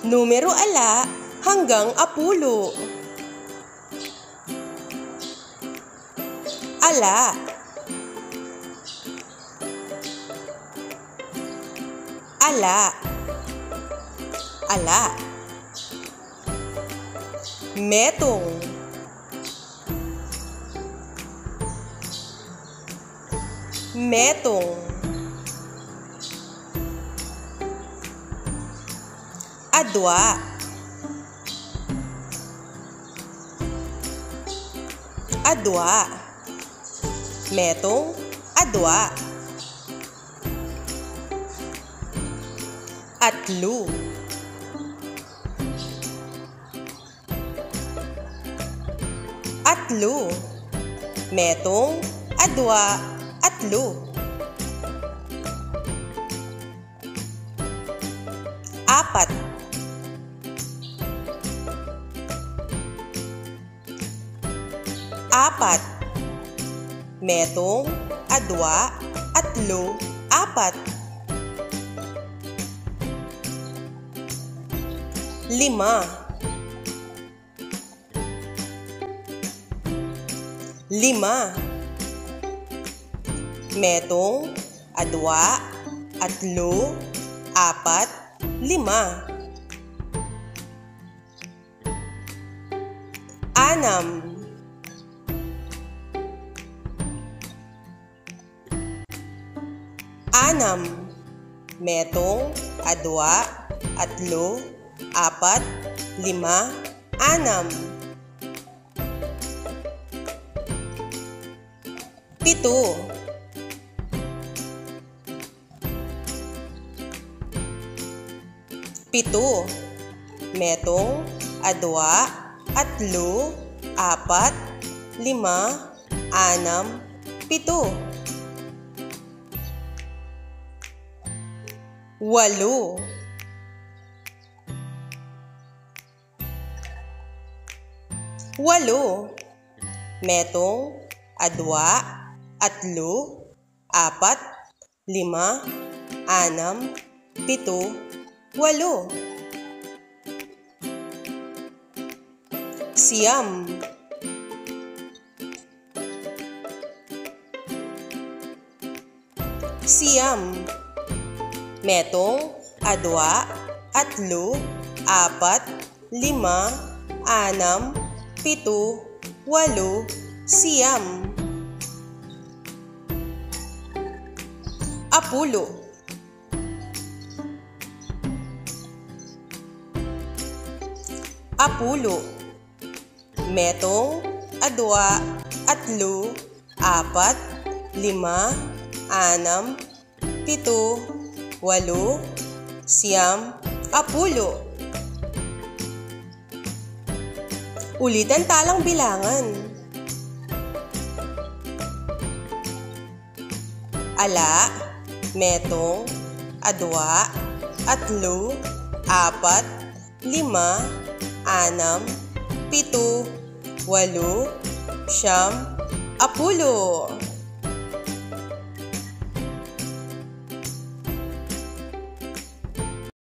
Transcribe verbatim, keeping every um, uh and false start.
Numeru ala hanggang apulu. Ala. Ala. Ala. Metung. Metung. Adua. Adua. Metung, adua. Atlu. Atlu. Metung, adua, atlu. Apat. Apat. Metung, adua, atlu, apat. Lima. Lima. Metung, adua, atlu, apat, lima. Anam. Anam. Metung, adua, atlu, apat, lima, anam. Pitu. Pitu. Metung, adua, atlu, apat, lima, anam, pitu. Walu. Walu. Metung, adua, atlu, apat, lima, anam, pitu, walu. Siyam. Siyam. Metung, adua, atlu, apat, lima, anam, pitu, walu, siyam. Apulu. Apulu. Metung, adua, atlu, apat, lima, anam, pitu, walu, siyam, apulu. Ulitan ta lang bilangan. Ala, metung, adua, atlu, apat, lima, anam, pitu, walu, siyam, apulu.